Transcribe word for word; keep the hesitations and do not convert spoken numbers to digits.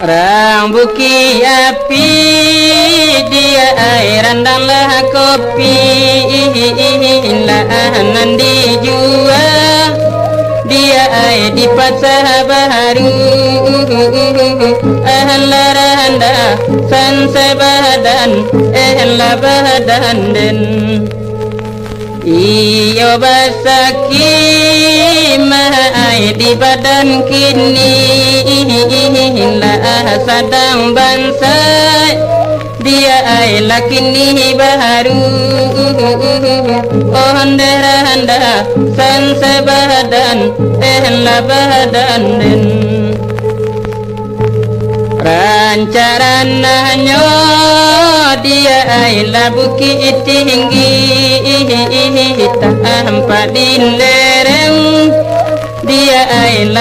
Rang Bukik Api, dia ai randang lah kopi, lah nan dijua, dia ai di Pasa Baru, ah lah randa, sansai badan, eh lah badan den. Iyo basakik mah ai di badan kini, lah sadang bansaik, dia ai lah kini baru, ondeh randa, sansai badan, eh lah badan den. Rancak ranahnyo, dia ai lah Bukik Tinggi, tampek di lereng, dia ai